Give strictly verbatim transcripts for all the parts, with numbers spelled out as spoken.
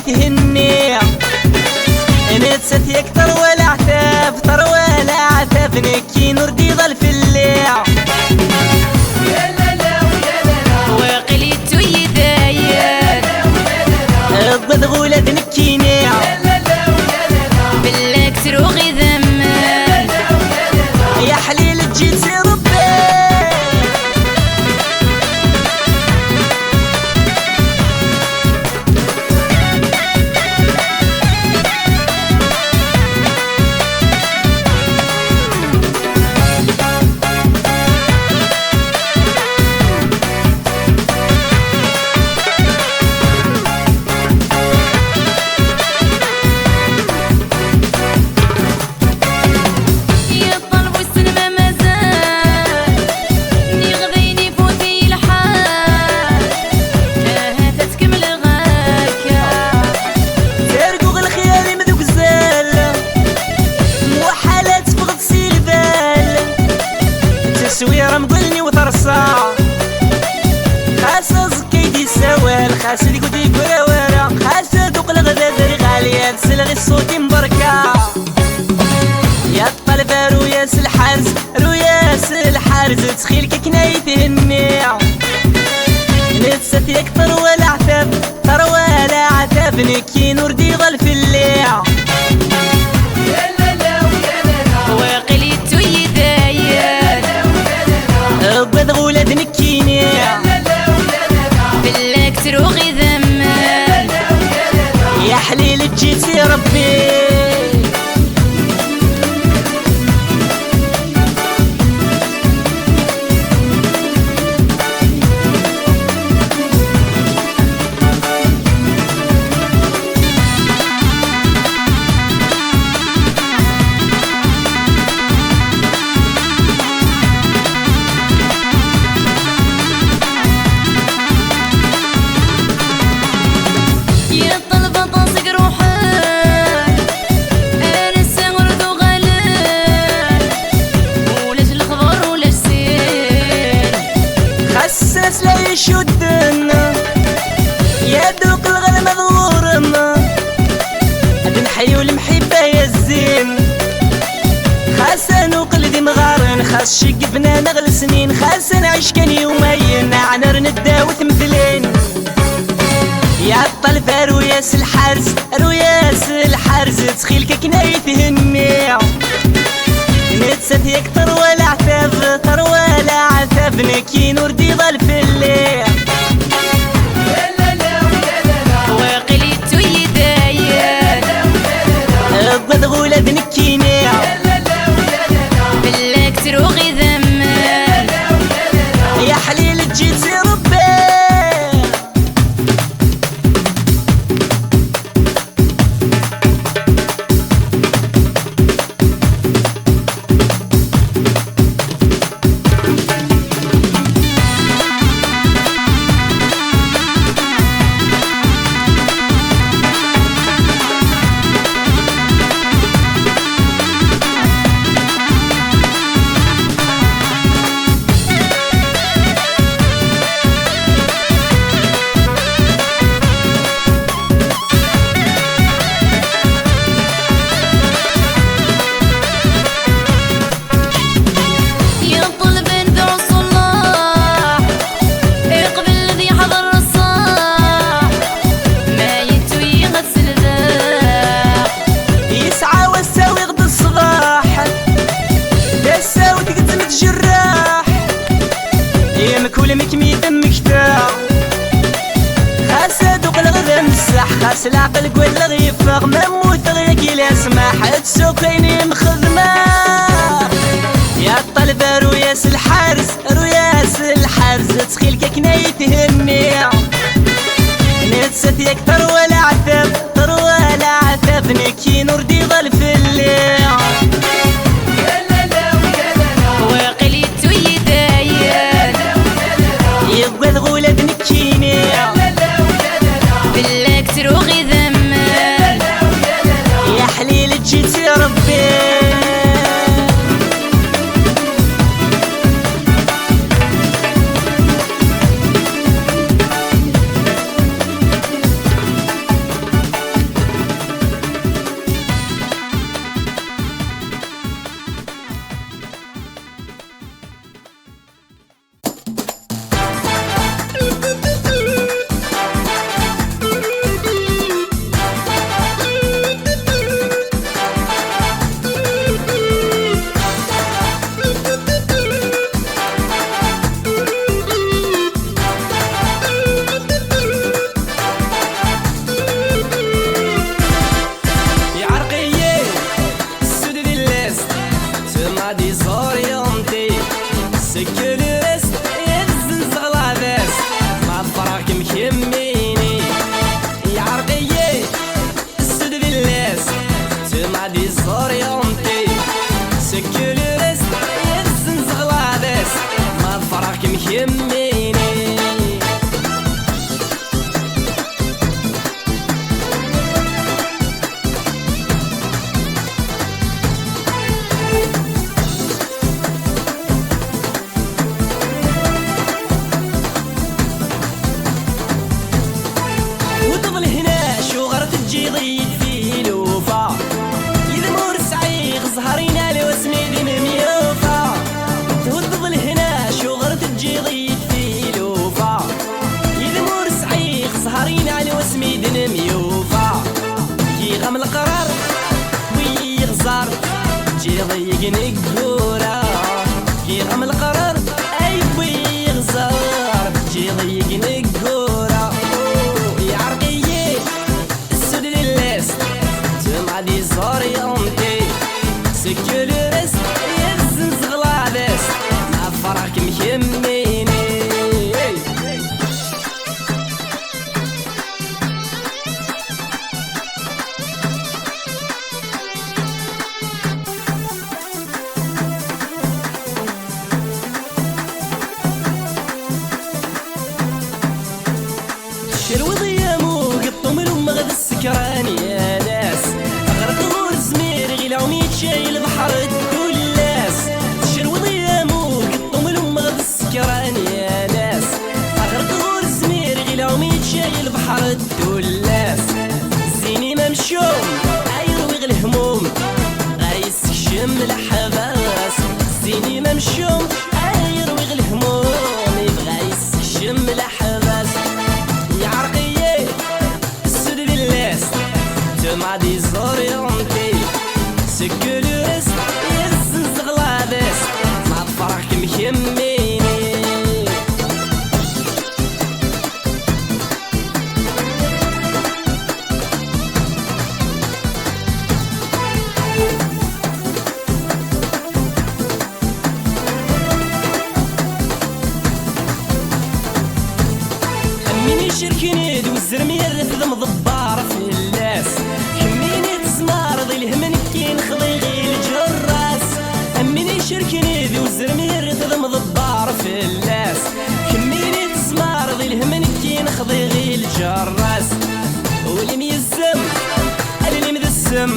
Thenni. Nettat yak terwa leɛtab, terwa leɛtab, nekkin ur d-iḍal fell-i. Waqil yettu-yi dayen. Uggadeɣ ula d nekkini. Belli ad k-ttruɣ idammen. Ya ḥlil, eǧǧ-itt i Rebbi. Yeṭṭel bu ssin ma mazal, nniɣ d ayen ifut-iyi lḥal. Ahat ad tkemmleḍ akka. Targuɣ lxir-im deg uzal, muḥal ad teffɣeḍ si lbal. Tteswir am wallen-iw terṣa, xas aẓekka i d-yessawal, xas deg ur d-yeggri wara, xas ad uqleɣ d adri ɣali, ad sleɣ i ṣṣut-im berka. Ya ṭṭaleb, aru-yas lḥerz, aru-yas lḥerz, ttxil-k akken ay thenni. Nettat yak terwa leɛtab, terwa leɛtab, nekkin ur d-iḍal fell-i. Waqil yettu-yi dayen. Uggadeɣ ula d nekkini. Belli ad k-ttruɣ idammen. Ya ḥlil, eǧǧ-itt i Rebbi. Yeṭṭel baṭas deg ruḥen, ar ass-a ur d-uɣalen, ulac lexbar, ulac sin. Xas ssens la icudden, ya d uqel ɣer ma d ɣur-m. Ad nḥeyu lemḥibba ya zzin. Xas ad nuqel d imɣaren, xas ceggben-aneɣ lesnin, xas ad nɛic kan yumayen, ɛnar neddaw tmedlin. Ya ṭṭaleb, aru-yas lḥerz, aru-yas lḥerz, ttxil-k akken ay thenni. Nettat yak terwa leɛtab, terwa leɛtab, nekkin ur d-iḍal fell-i. Waqil yettu-yi dayen. Uggadeɣ ula d nekkini. Belli ad k-ttruɣ idammen. Ya ḥlil, eǧǧ-itt i Rebbi. Yeṭṭel ben d uṣellaḥ, iqbel ad yeḥḍer ṣṣaḥ, ma yettu-yi ad selbeḥ. Yesɛa wass awiɣ-d ṣṣbeḥ, d ass-a ur tgezzem tjerraḥ. Yemkul mi kem-id-mmektaɣ, xas ad uqleɣ d amessaḥ, xas leɛqel deg wallaɣ yeffeɣ, ma mmuteɣ yagi la smaḥ, ad tsukayen imxedma. Ya ṭṭaleb, aru-yas lḥerz, aru-yas lḥerz, ttxil-k akken ay thenni. Nettat yak terwa leɛtab, terwa leɛtab, nekkin ur d-iḍal fell-i. Waqil yettu-yi dayen. Yugad ɣula d nekkini. Belli ad k-ttruɣ idammen. Ya ḥlil, eǧǧ-itt i Rebbi. Leqrar, wwi iɣẓer, ǧǧiɣ-iyi ineggura. Giɣ-am leqrar, ay wwi iɣẓer, ǧǧiɣ-iyi ineggura. Yeɛreq-iyi ssud di l'est, tu m'as désorienté. Secoue le reste, yezzenzeɣ la veste, ma ferḥeɣ-kem kemmini. Teccelwiḍ-iyi am ugeṭṭum, lummeɣ d ssekran yal ass. Ɣerqeɣ ur zmireɣ, ilɛum yečča-yi lebḥer d tullas. Teccelwiḍ-iyi am ugeṭṭum, lummeɣ d ssekran yal ass. Ɣerqeɣ ur zmireɣ, ilɛum yečča-yi lebḥer d tullas. Zzin-im amcum, ay rwiɣ lehmum, dɣa yessekcem leḥbas. Zzin-im amcum, ay rwiɣ lehmum, yebɣa yessekcem leḥbas. Yeɛreq-iyi ssud di l'est, tu m'as désorienté. Secoue le reste, yezzenzeɣ la veste, ma ferḥeɣ-kem kemmini. Am win icerken d uzrem yerret d amḍebbar fell-as. Kemmini tezmareḍ i lhem, nekkin xḍiɣ i lǧerras. Am win icerken d uzrem yerret d amḍebbar fell-as. Kemmini tezmareḍ i lhem, nekkin xḍiɣ i lǧerras. Ul-im yezzem, allen-im d ssem,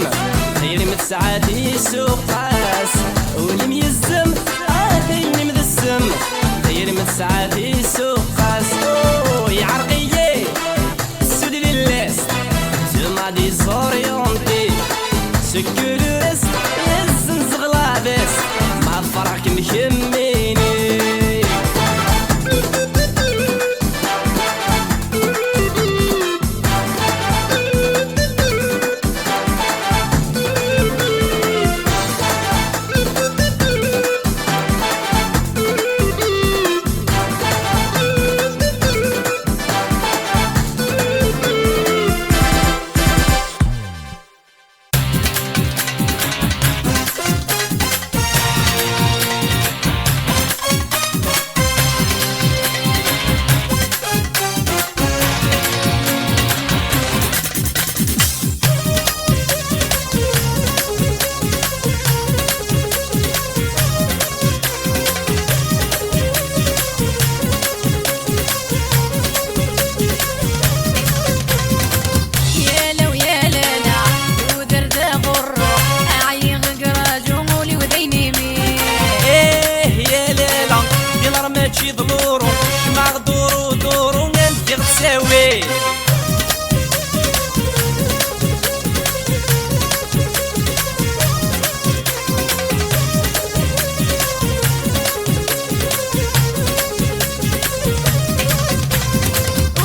tayri-m tesɛa tisuqas. Ul-im yezzem, ah, tayri-m d ssem, tayri-m tesɛa tisuqas. Oh, yeɛreq-iyi ssud di l'est, tu m'as désorienté. Secoue le reste, yezzenzeɣ la veste, ma ferḥeɣ-kem kemmini. Yal aw yal ala, tuder d aɣurru, ɛyiɣ deg raju, ul-iw d ayen imi. Eh, yal ala, dinar mačči d luru, jmeɛ duru duru, am giɣ tsawi.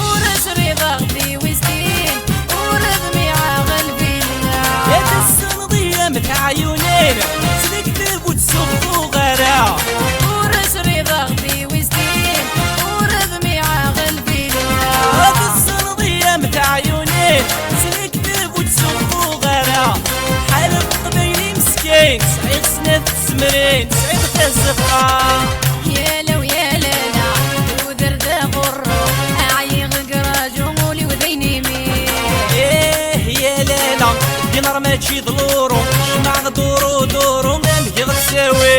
Ur sriḍeɣ di wistin, ur dmiɛeɣ lbila. Ya tessneḍ-iyi am teɛyunin, s lekdeb ur ttsuɣuɣ ara. Ur sriḍeɣ di wistin, ur dmiɛeɣ lbila. Ya tessneḍ-iyi am teɛyunin, s lekdeb ur ttsuɣuɣ ara. Ḥal n Leqbayel meskin, sɛiɣ snat tzemrin, sɛiɣ tazeqqa. Yal aw yal ala, tuder d aɣurru, ɛyiɣ deg raju, ul-iw d ayen imi. Eh, yal ala, dinar mačči d luru, jmeɛ duru duru, am giɣ tsawi.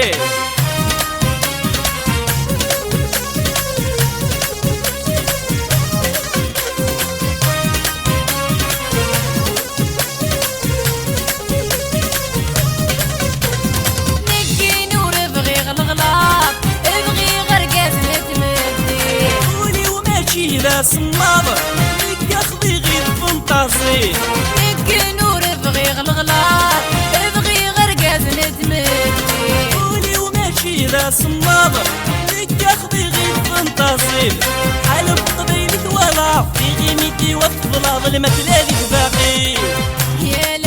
Nekkini ur bɣiɣ leɣlaṭ, bɣiɣ argaz n tmeddit. Ul-iw mačči d asemmaḍ, nekk xḍiɣ i tfenṭaẓit. Nekkini ur bɣiɣ leɣlaṭ, bɣiɣ argaz n tmeddit. Ul-iw mačči d asemmaḍ, nekk xḍiɣ i tfenṭaẓit. Ḥal n Leqbayel twalaḍ, tiɣimit-iw ad teblaḍ, lmatla di tbaqi. Yal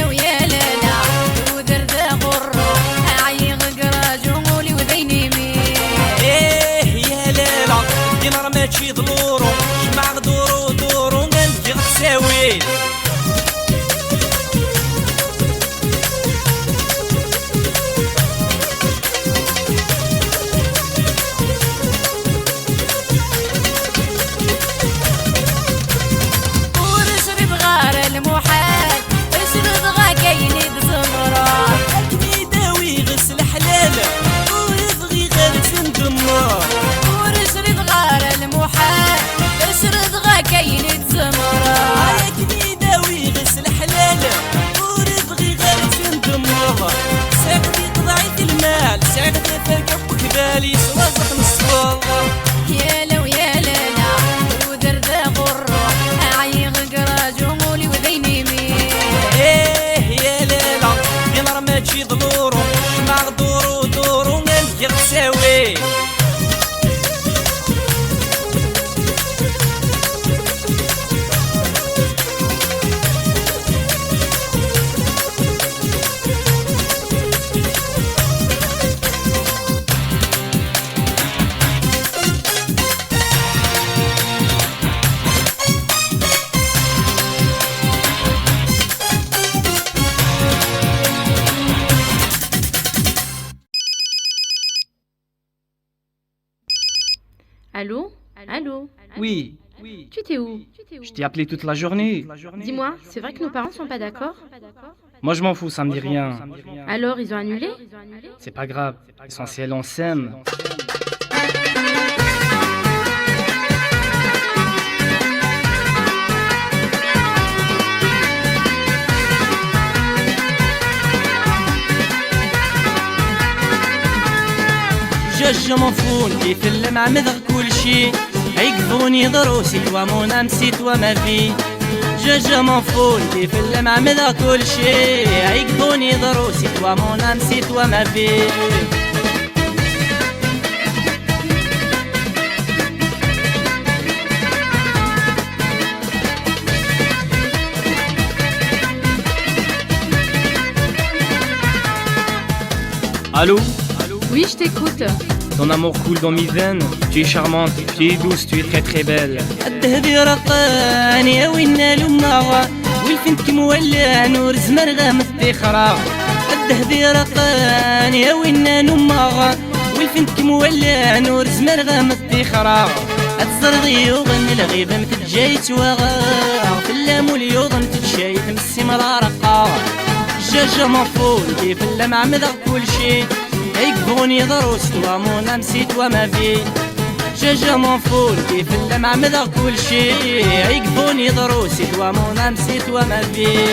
Allô ? Allô ? Oui. Tu étais où ? Je t'ai appelé toute la journée. Dis-moi, c'est vrai que nos parents sont pas d'accord ? Moi, je m'en fous, ça me dit rien. Alors, ils ont annulé ? C'est pas grave. L'essentiel, on s'aime. Je, je m'en fous, نتي في اللمعة مدغ كل شيء. عيقبوني ضروسي، toi mon âme, c'est toi ma vie. Je, je m'en fous, نتي في اللمعة مدغ كل شيء. عيقبوني ضروسي، toi mon âme, c'est toi ma vie. Allô ? Oui, je t'écoute. Ton amour coule dans mes veines. Tu es charmante, tu es douce, tu es très très belle. الذهب يرقان يا وين لمغ، والفنت كمولان ورزمر غام التخرا. الذهب يرقان يا وين لمغ، والفنت كمولان ورزمر غام التخرا. الزرد يوغن الغيب متجاي تواغا، في اللام واليوضن تتشاي تمسي مرارقا. Je, je m'en fous, نتي في اللمعة مدغ كل شيء. عيقبوني ضروس، toi mon âme, c'est toi ma vie. Je, je m'en fous, نتي في اللمعة مدغ كل شيء. عيقبوني ضروس، toi mon âme, c'est toi ma vie.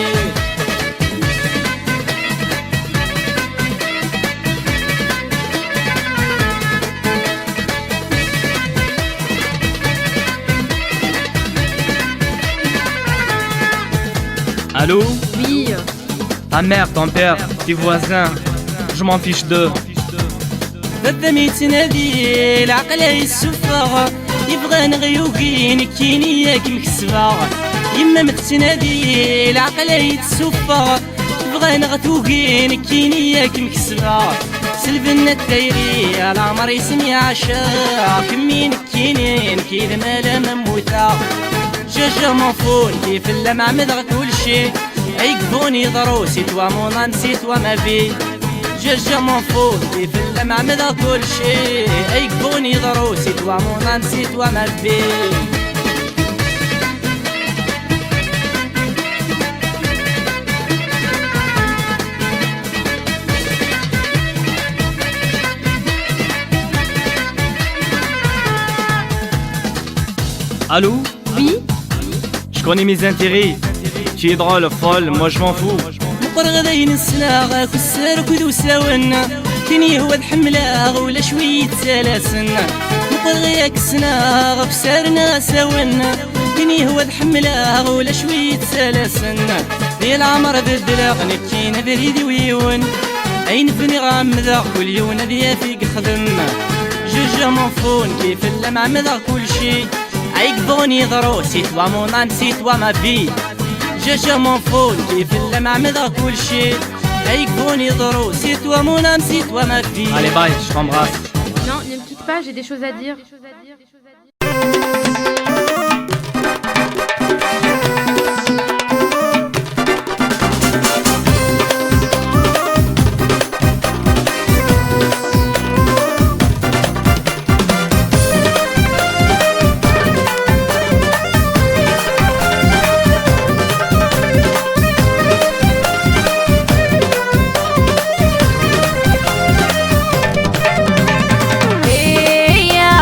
Allô ? Oui. Ta mère, ton père, tes voisins, je m'en fiche d'eux. Baba mi yettnadi, lɛeql-a yessuffeɣ. Yebɣa neɣ yugi, nekkini ad kem-kesbeɣ. Yemma mi tettnadi, lɛeql-a yetsuffeɣ. Tebɣa neɣ tugi, nekkini ad kem-kesbeɣ. S lbenna n tayri, a leɛmer isem yeɛceq. Kemmi nekkini, nekki d mala ma mmuteɣ. Je, je m'en fous, نتي في اللمعة مدغ كل شيء. عيقبوني ضروسي، toi mon âme, c'est toi ma vie. Je, je m'en fous, نتي في اللمعة مدغ كل شيء. عيقبوني ضروسي، toi mon âme, c'est toi ma vie. Allô ? Oui. Je connais mes intérêts. Tu es drôle, folle, moi je m'en fous. Meqqreɣ d ayen ssneɣ, akessar akked usawen. Tin yehwa ad ḥemmleɣ, ulac wi yettalasen. Meqqreɣ yak ssneɣ, akessar neɣ asawen. Tin yehwa ad ḥemmleɣ, ulac wi yettalasen. Di leɛmer beddleɣ, nekkin abrid-iw yiwen. Ayen bniɣ ɛemmdeɣ, kul yiwen ad yaf i yexdem. Je, je m'en fous, nekki fell-am ɛemmdeɣ kulci. Ay yebɣun yeḍru, c'est toi mon âme, c'est toi ma vie. Je, je m'en fous, nekki fell-am ɛemmdeɣ kulci. Ay yebɣun yeḍru, c'est toi mon âme, c'est toi ma vie. Allez, bye, je t'embrasse. Non, ne me quitte pas, j'ai des choses à dire. Iya,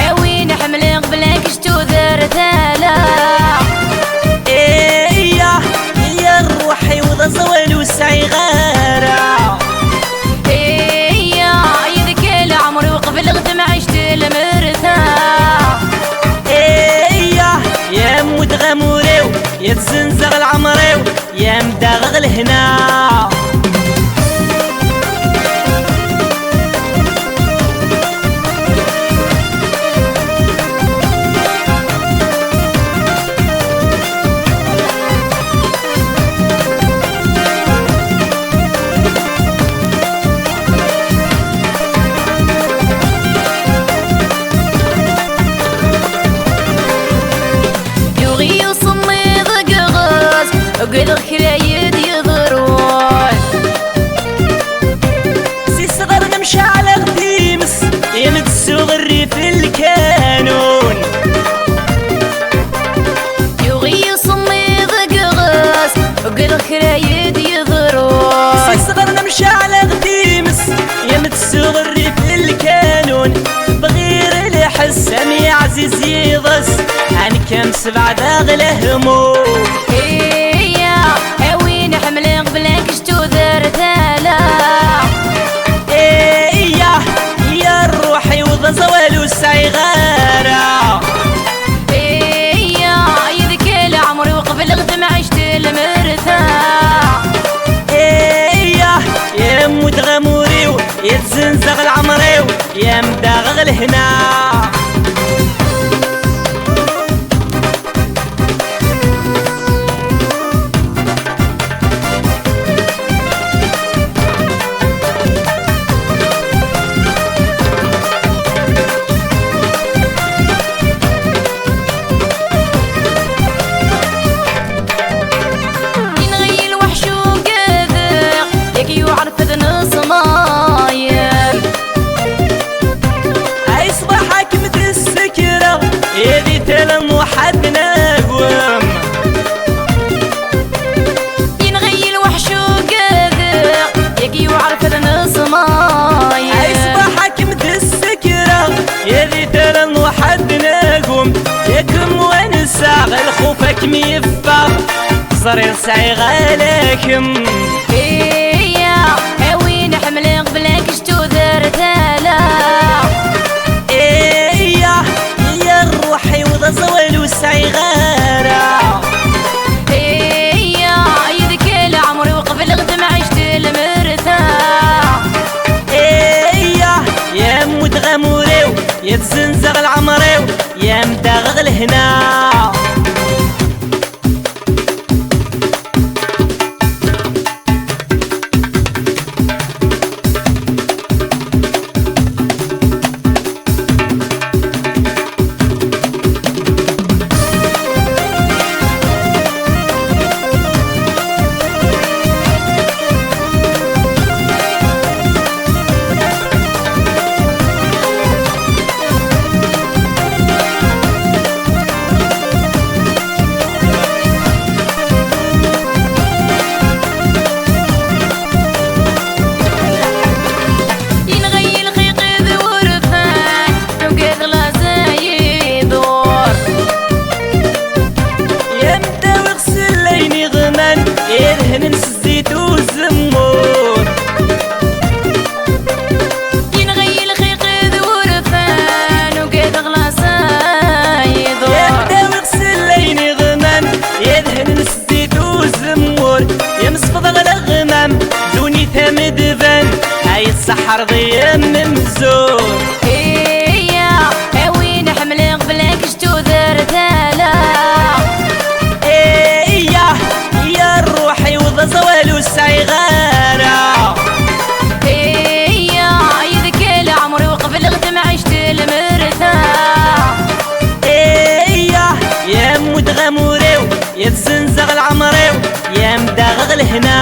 a win ḥemmleɣ bla kečč tudert ala. Iya, iya, rruḥ-iw d aẓawal ur sɛiɣ ara. Iya, yid-k leɛmer-iw qebleɣ tamɛict n lmerta. Iya, ya mmuteɣ amur-iw, ya tzenzeɣ leɛmer-iw. Yam daɣ lehna. Yuɣ-iyi usemmiḍ deg iɣes, ugadeɣ kra yid yeḍru. Yid yeḍru. Si ṣṣɣer nemceɛ leɣ times, yam tsuɣer rrif lkanun. Bɣir lḥess am yeɛziz yiḍes, ɛnikam sebɛed aɣ lehmu. Iya, a win ḥemmleɣ bla kečč tudert ala. Iya, ya rruḥ-iw d aẓawal ur sɛiɣ ara. Iya, yid-k leɛmer-iw qebleɣ tamɛict lmerta. Iya, ya mmuteɣ amur-iw, ya tzenzeɣ leɛmer-iw, ya m-daɣeɣ lehna. Inɣi lweḥc ugadeɣ, yak yuɛer fed neṣmayen. Ay ṣṣbeḥ ad kem-d-ssekreɣ, yid-i tala muḥad nagem. Inɣi lweḥc ugadeɣ, yak yuɛer fed neṣmayen. Ay ṣṣbeḥ ad kem-d-ssekreɣ, yid-i tala muḥad nagem. Yak m wansa lxuf ad kem-yeffeɣ, ẓriɣ sɛiɣ ala kemm. Iya, a win ḥemmleɣ bla kečč tudert ala. Iya, ya rruḥ-iw d aẓawal ur sɛiɣ ara. Iya, yid-k leɛmer-iw qebleɣ tamɛict lmerta. Iya, ya mmuteɣ amur-iw, ya tzenzeɣ leɛmer-iw, ya m-daɣeɣ lehna. Yenɣa-yi lxiq d wurfan, ugadeɣ laẓ ad yi-ḍur. Ya m-dawiɣ s layen iɣman, idehnen s zzit uzemmur. Yenɣa-yi lxiq d wurfan, ugadeɣ laẓ ad yi-ḍur. Ya m-dawiɣ s layen iɣman, idehnen s zzit uzemmur. Ya m-sefḍeɣ leɣmam, ddunit am d-tban, ay tseḥḥreḍ i yemzur. Iya, a win ḥemmleɣ bla kečč tudert ala. Iya, ya rruḥ-iw d aẓawal ur sɛiɣ ara. Iya, yid-k leɛmer-iw qebleɣ tamɛict lmerta. Iya, ya mmuteɣ amur-iw, ya tzenzeɣ leɛmer-iw, ya m-daɣeɣ lehna.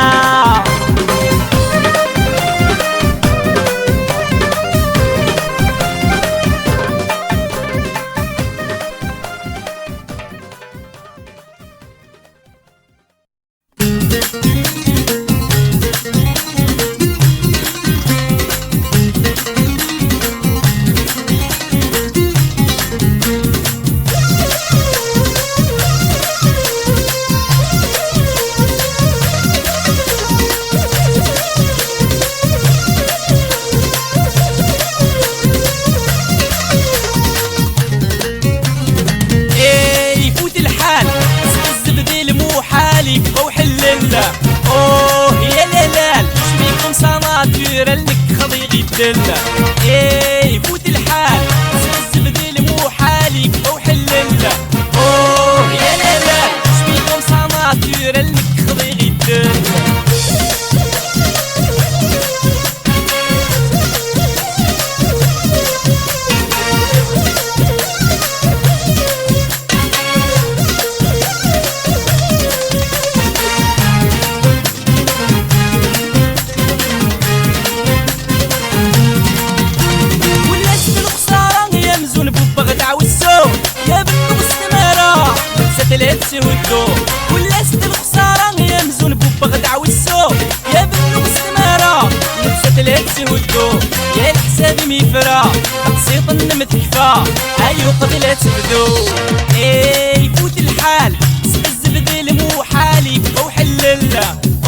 إيه، يفوت الحال، تسقزب ذي المحال، يبقى وحلل. أوه، يا لالال، شبيكم سناتور، لك خضي غيدل. إيه، يفوت الحال، تسقزب ذي المحال، يبقى وحلل. أوه، يا لالال، شبيكم سناتور، لك خضي غيدل. ولا ست الخسارة يا مزون بوبا غدعوسو، يا بنت السمارة، تسدلت سهدو. ولا ست الخسارة يا مزون بوبا غدعوسو. Yal ḥsab mi yefra, tqsiṭ-nnem tekfa, ay uqbel ad tebdu. Eh, ifut lḥal, sbezzeb di lmuḥal, yekfa uḥellel.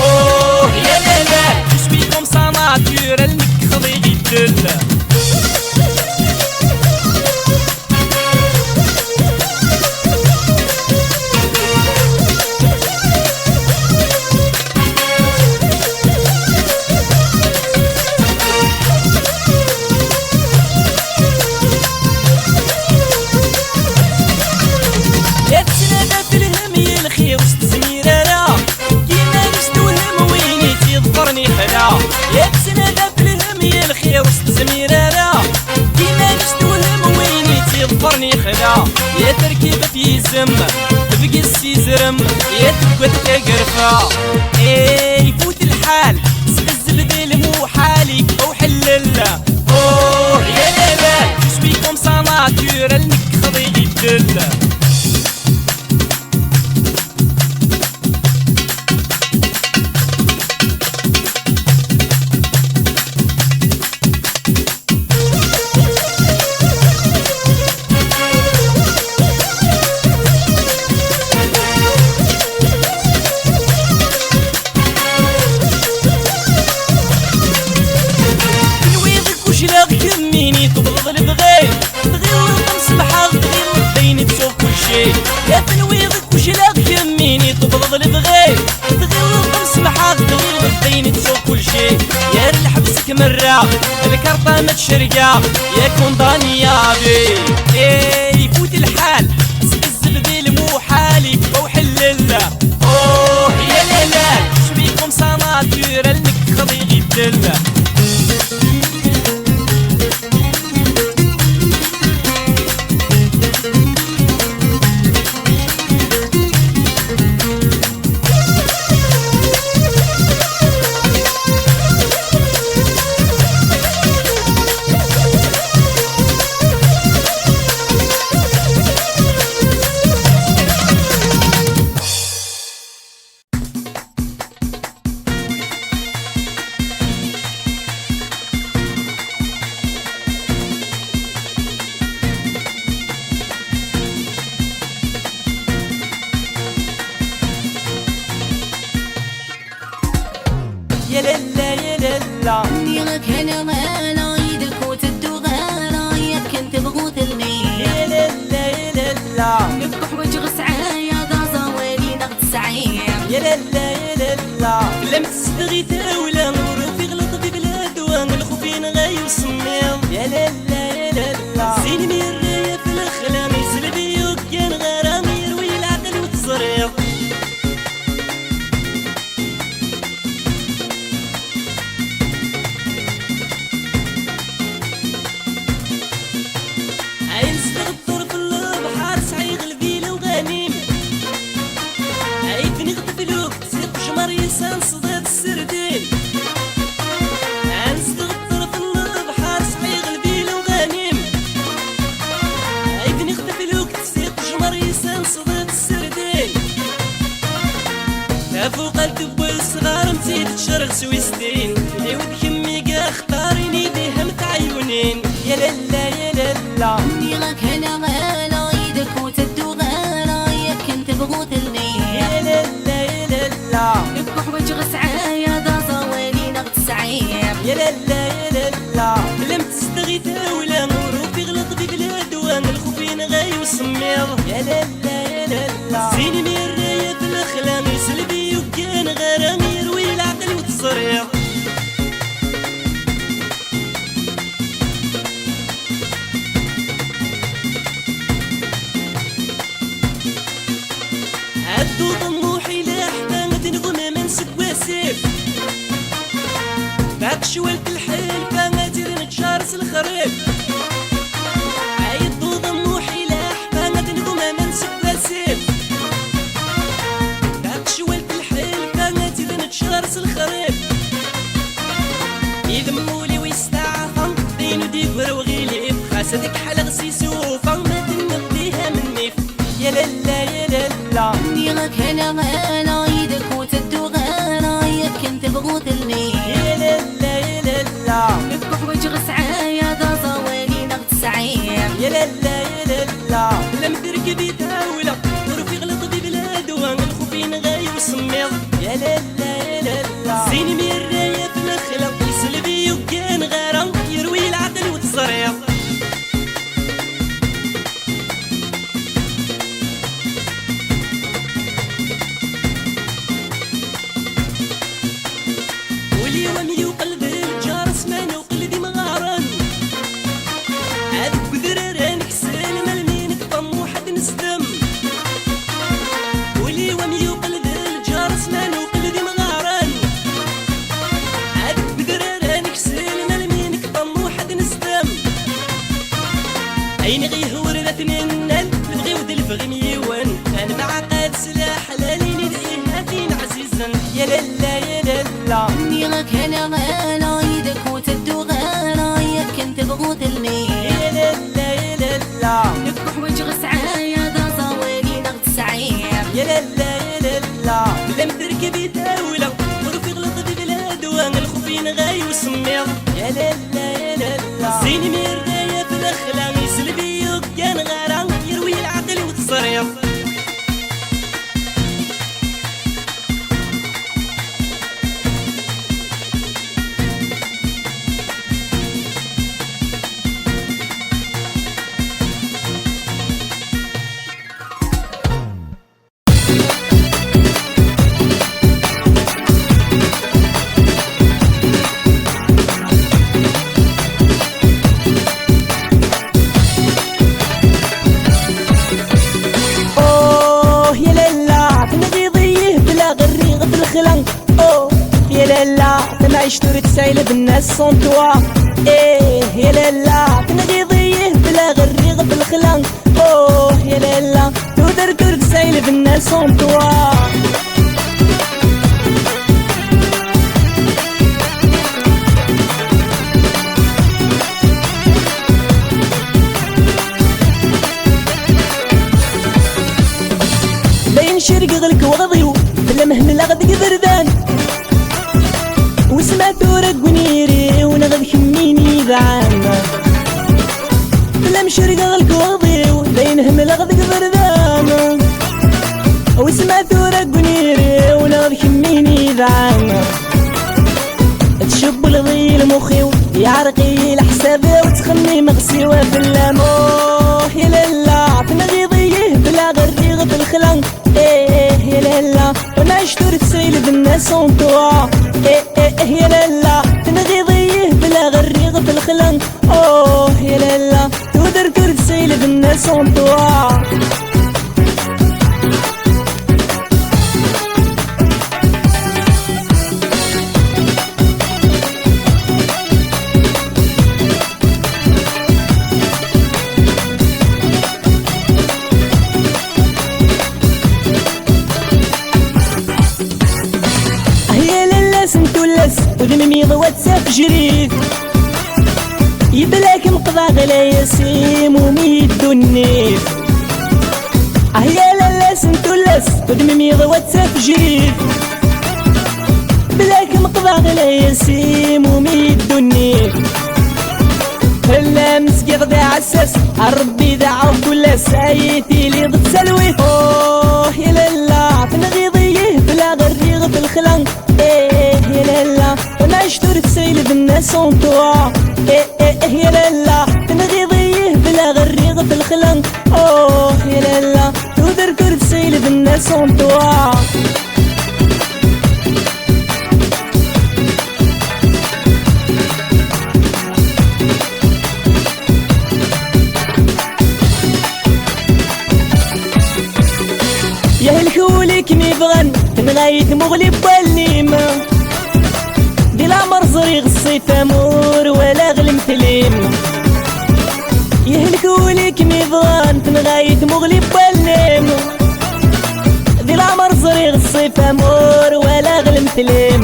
Oh, ya lala, je suis comme ça naturel, nekk xḍiɣ iddel. La tettnada f lhem i lxir ur s-tezmir ara. Deg iman-is tewhem win i tt-iḍefren ixla. La tettnada f lhem i lxir ur s-tezmir ara. Deg iman-is tewhem win i tt-iḍefren ixla. Ya terkib f yizem, tebges s izrem, ya tegget tagerfa. Eh, ifut lḥal, sbezzeb di lmuḥal, yekfa uḥellel. Oh, ya lala, je suis comme ça naturel, nekk xḍiɣ iddel. Tenwiḍ kucleɣ kemmini tubḍeḍ lebɣi. Tɣileḍ am semḥeɣ, tɣileḍ d ayen ittuɣ kulci. Ya tenwiḍ kucleɣ kemmini tubḍeḍ lebɣi. Tɣileḍ am semḥeɣ, tɣileḍ d ayen ittuɣ kulci. Yar lḥebs kmerraɣ, lkarṭa ma tcergaɣ, ya kundani ya abi. Eh, ifut lḥal, sbezzeb di lmuḥal, yekfa uḥellel. Oh, ya lala, je suis comme ça naturel, nekk xḍiɣ iddel. Ya lalla, ya lalla. Nniɣ-ak ala, ala, yid-k ur tedduɣ ara, akken tebɣu telmi. Ya lalla, ya lalla. Nekk uḥwaǧeɣ ssɛaya, d aẓawali neɣ tesɛiḍ. Ya lalla, ya lalla. Fell-am tezdeɣ tawla, ur ufiɣ leṭbib la dwa, lxuf yenɣa-yi usemmiḍ. Ya lalla, ya lalla. Sin mi yerra-ya f lexla, izelbi ur gganeɣ ara, yerwi leɛqel ur teẓriḍ. Ayen zedɣeɣ ṭṭerf n lebḥer, sɛiɣ lbil uɣanim. Ay bniɣ teflukt, si qejmer yesan sḍid sserdin. Ayen zedɣeɣ ṭṭerf n lebḥer, sɛiɣ lbil uɣanim. Ay bniɣ teflukt, si qejmer yesan sḍid sserdin. Tafuqalt n wesɣar, mzid tcerɣ s wis tin. Iwet kemm i yaxtar, ini diham tɛyunin. Ya lalla, ya lalla. Nniɣ-ak ala, ala, yid-k ur tedduɣ ara, akken tebɣu telmi. Ya lalla, ya lalla. Nekk uḥwaǧeɣ ssɛaya, d aẓawali neɣ tesɛiḍ. Ya lalla, ya lalla. Fell-am tezdeɣ tawla, ur ufiɣ leṭbib la dwa, lxuf yenɣa-yi usemmiḍ. Ya lalla, ya lalla. Sin mi yerra-ya f lexla, izelbi ur gganeɣ ara, yerwi leɛqel ur teẓriḍ. Addu ḍemmuḥ i leḥfa, ad negm aman seg wasif. Baqcwal telḥelfa, ad irneččar s lexrif. Ay ḍḍuḍ mmuḥ i leḥfa, ad negm aman seg wasif. Taqecwalt lḥelfa, ad tt-id-neččar s lexrif. Idem ul-iw isteɛfa, d ayen ur d-yeggri uɣilif. Xas ad k-ḥaleɣ s isufa, ma tenniḍ diha mennif. Ya lalla, ya lalla. Nniɣ-ak ala, ala, yid-k ur tedduɣ ara, akken tebɣu telmi. Ya lalla, ya lalla. Nekk Zzin mi yerra-yaf lexla, yesleb i yuggan ɣara, yerwi leɛqel u teẓriḍ. Ul-iw am yuqel d lǧar, asman uqel d imɣaren. Ad deg udrar ad neksel, melmi nekfa Muḥ ad neslem. Ul-iw am yuqel d lǧar, asman uqel d imɣaren. Ad deg udrar ad neksel, melmi nekfa Muḥ ad neslem. Ayen ɣ-yehwer d at-nennan, lebɣi-w d lebɣi n yiwen. Ad nemɛaqad s leḥlal, ini-d ih a tin ɛzizen. Ya lalla, ya lalla. Nniɣ-ak ala, ala, yid-k ur tedduɣ ara, akken tebɣu telli. Ya lalla, ya lalla. Nekk uḥwaǧeɣ sɛaya, d aẓawali neɣ tesɛiḍ. Ya lalla, ya lalla. Tlam terkeb i tawla, ur ufiɣ leṭbib ladwa, lxuf yenɣa-y usemmiḍ. Ya lalla, ya lalla. Zzin mi yerra-yaf lexla, yesleb i yuggan ɣara, yerwi leɛqel u teẓriḍ. Oh, ya lalla, tenɣiḍ-iyi bla ɣer-i ɣef lexla. Oh, ya lalla, tamɛict ur tesɛi la bnna sans toi. Eh, ya lalla, tenɣiḍ-iyi bla ɣer-i ɣef lexla. Oh, ya lalla, tudert ur tesɛi la bnna sans toi. Dayen cergeɣ lekwaɣeḍ-iw, fell-am hemleɣ deg iberdan. Wis ma tura deg uniri-w neɣ d kemmini d ɛemma. Fell-am cergeɣ lekwaɣeḍ-iw, dayen hemleɣ deg iberdan. Wis ma tura deg uniri-w neɣ d kemmini d ɛemma. Tcewwleḍ-iyi lmux-iw, yeɛreq-iyi leḥsab-iw, ttxemmimeɣ siwa fell-am. Oh, ya lalla, tenɣiḍ-iyi bla ɣer-i ɣef lexla. Eh, eh, ya lalla, tamɛict ur tesɛi la bnna sans toi. Eh, eh, eh, ya lalla, tenɣiḍ-iyi bla ɣer-i ɣef lexla. Oh, ya lalla, tudert ur tesɛi la bnna sans toi. Ah ya lalla-s n tullas, udem-im yeḍwa d tafejrit. Yebla-kem qḍeɛ ɣlayas imumi ddunit. Ah ya lalla-s n tullas, udem-im yeḍwa d tafejrit. Bla-kem qḍeɛ ɣlayas imumi ddunit. Fell-am zgiɣ d aɛessas, a Rebbi deɛɛuɣ kul ass, ay tiliḍ d talwit. Oh, ya lalla, tenɣiḍ-iyi bla ɣer-i ɣef lexla. Eh, ya lalla, tamɛict ur tesɛi la bnna sans toi. Eh, eh, eh, ya lalla, tenɣiḍ-iyi bla ɣer-i ɣef lexla. Oh, ya lalla, tudert ur tesɛi la bnna sans toi. Yehlek wul-ik mi bɣan, tenɣa-yi tmuɣli n wallen-im. Di leɛmer ẓriɣ ṣṣif amur, walaɣ lemtel-im. Yehlek wul-ik mi bɣan, tenɣa-yi tmuɣli n wallen-im. Di leɛmer ẓriɣ ṣṣif amur, walaɣ lemtel-im.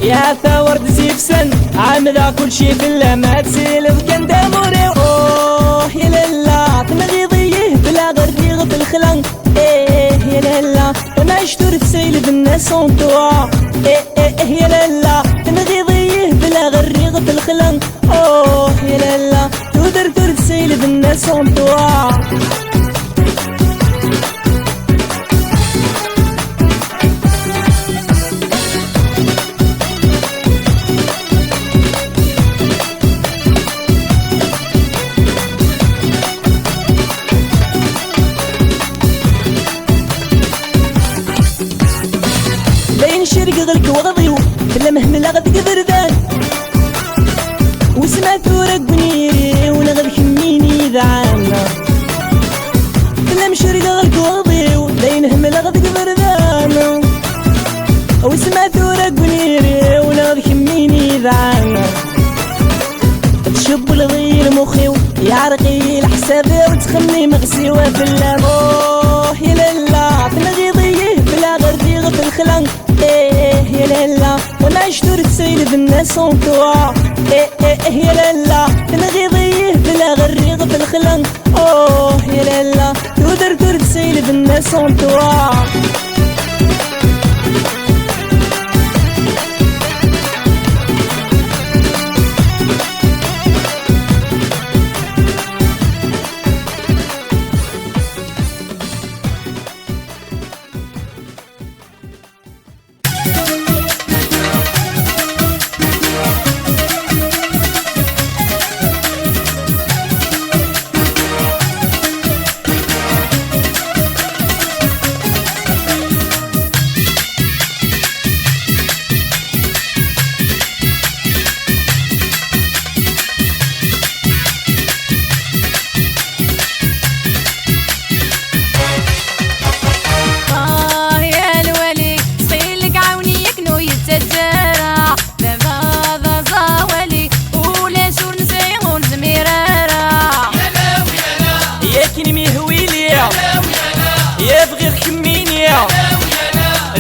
Yeɛfa ur d-sifsan, ɛemdeɣ kulci fell-am, ad tiliḍ kan d amur-iw. Oh, ya lalla, tenɣiḍ-iyi bla ɣer-i ɣef lexla. Eh, ya lalla, tamɛict ur tesɛi la bnna sans toi. Eh, eh, eh, ya lalla, tenɣiḍ-iyi bla ɣer-i ɣef lexla. Oh, ya lalla, tudert ur tesɛi la bnna sans toi. Ayen cergeɣ lekwaɣeḍ-iw, fell-am hemleɣ deg iberdan. Wissen ma tura deg uniri-w, neɣ d kemmini d ɛemma. Fell-am cergeɣ lekwaɣeḍ-iw, d ayen hemleɣ deg iberdan. Wissen ma tura deg uniri-w, neɣ d kemmini d ɛemma. Tcewwleḍ-iyi lmux-iw, yeɛreq-iyi leḥsab-iw, ttxemmimeɣ siwa fell-am. Oh, ya lalla, tenɣiḍ-iyi bla ɣer rriɣ f lexla. Eh, ya lalla, on a toujours de seuil de naissance, toi. Eh, eh, eh, ya lalla, tenɣiḍ-iyi bla ɣer rriɣ f lexla. Oh, ya lalla, tudert ur d seuil de naissance, toi. Ah, ya lwali, ttxil-k, ɛawen-iyi akken ur yettaǧǧa ara. Baba d aẓawali, ulac ur nesɛi, ur nezmir ara. Yakan mi hwili, ya bɣiɣ kemmini,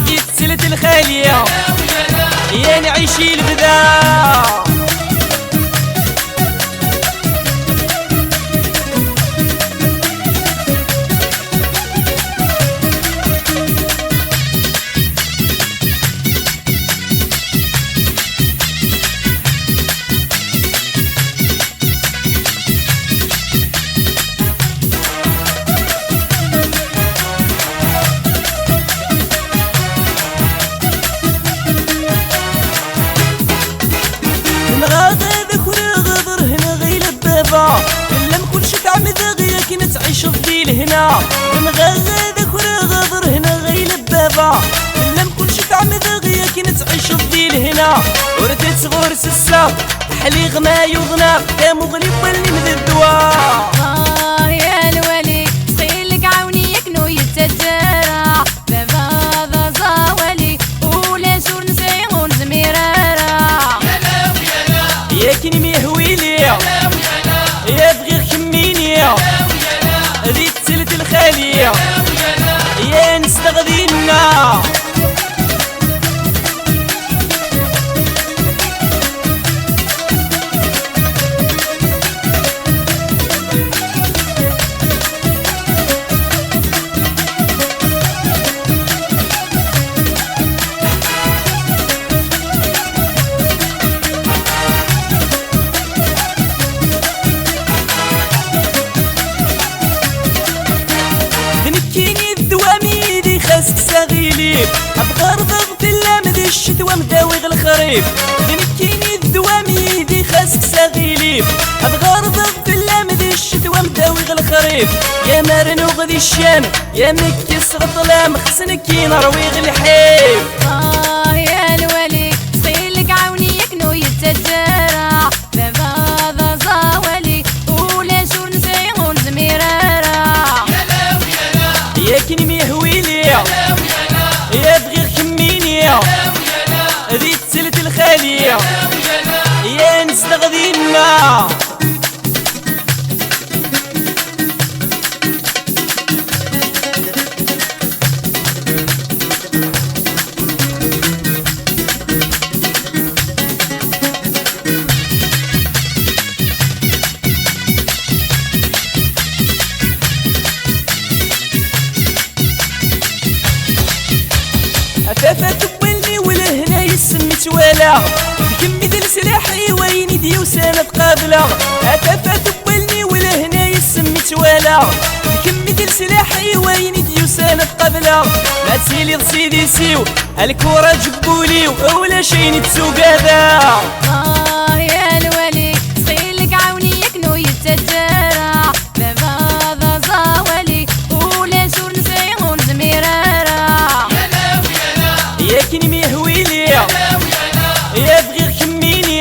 di tselt lxali, ya nɛic i lebda. Nɣaɣ ad akreɣ ad rehneɣ i lebaba. Fell-am kullec tɛemdeɣ yakan ad tɛiceḍ di lehna. Nɣaɣ ad akreɣ ad rehneɣ i lebaba. Fell-am kullec tɛemdeɣ yakan ad tɛiceḍ di lehna. Ur tettɣur s sseɣ, ḥliɣ ma yuḍneɣ, tamuɣli n wallen-im d ddwa. Ah, ya lwali, ttxil-k, ɛawen-iyi akken ur yettaǧǧa ara. Baba d aẓawali, ulac ur nesɛi, ur nezmir ara. Yakan mi hwili, ya bɣiɣ kemmini, di tselt lxali, ya nezdeɣ dinna. D nekkini ddwa-m yid-i xas kkes aɣilif. Ad ɣerḍeɣ fell-am di ccetwa m-dawiɣ lexrif. D nekkini ddwa-m yid-i xas kkes aɣilif. Ad ɣerḍeɣ fell-am di ccetwa m-dawiɣ lexrif. Ya ma rnuɣ di ccam, ya ma kkiseɣ ṭṭlam, xas nekkin rwiɣ lḥif. Ah, ya lwali, ttxil-k, ɛawen-iyi akken ur yettaǧǧa ara. Baba d aẓawali, ulac ur nesɛi, ur nezmir ara. Yakan mi hwili, ya bɣiɣ kemmini, di tselt lxali, ya nezdeɣ dinna. A tafat n wallen-iw lehna yes-m i ttwalaɣ. D kemm i d leslaḥ-iw, ayen i d-yusan ad qableɣ. A tafat n wallen-iw lehna yes-m i ttwalaɣ. D kemm i d leslaḥ-iw, ayen i d-yusan ad qableɣ. Ma tiliḍ s idis-iw, a lkuraǧ n wul-iw, ulac ayen i ttuggadeɣ. Ah, ya lwali, ttxil-k, ɛawen-iyi akken ur yettaǧǧa ara. Baba d aẓawali, ulac ur nesɛi, ur nezmir ara. Hwili, ya bɣiɣ kemmini,